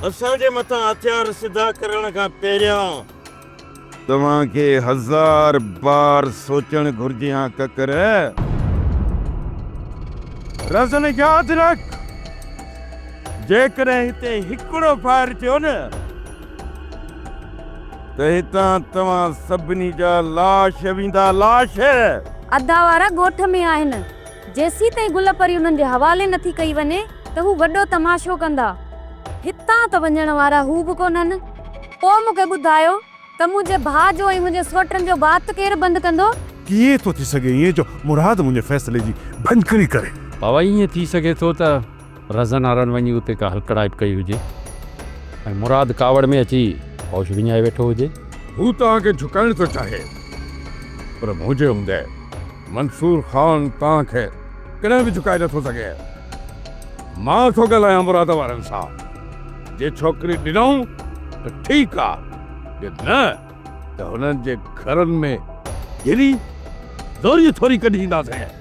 اسان جي مٿان هٿيار سڌا ڪرڻ کان پهريان توهان کي هزار بار سوچڻ گهرجي ها ڪڪر. رزن ياد رک جيڪڏهن هتي هڪڙو فائر ٿيو نه ته هتان توهان سڀني جا لاش ويندا لاش. ادا وارا ڳوٺ ۾ آهن. جيسيتائين گل پري انهن جي حوالي نه ٿي ڪئي وڃي ته هو وڏو تماشو ڪندا. هتان ته وڃڻ وارا هو به ڪونهن. پوء مون کي ٻڌايو ته منهنجي ڀاء جو ۽ منهنجي سوٽن جو وات ڪير بند ڪندو؟ ڪيئن ٿو ٿي سگهي ائين جو مراد منهنجي فيصلي جي ڀڃڪڙي ڪري. بابا ائين ٿي سگهي ٿو ته رزن وارن وڃي اتي ڪا هلڪڙائپ ڪئي هجي ۽ مراد ڪاوڙ ۾ اچي هوش وڃائي ويٺو هجي. هو توهان کي جهڪائڻ ٿو چاهي پر منهنجي هوندي منصور خان توهان کي ڪڏهن به جهڪائي نٿو سگهي. مان ٿو ڳالهايان مراد وارن سان. جي ڇوڪري ڏنائون ته ٺيڪ آ، جي نه ته هنن جي گهرن ۾ گهري زوريء ٿوري ڪڍي اينداسين.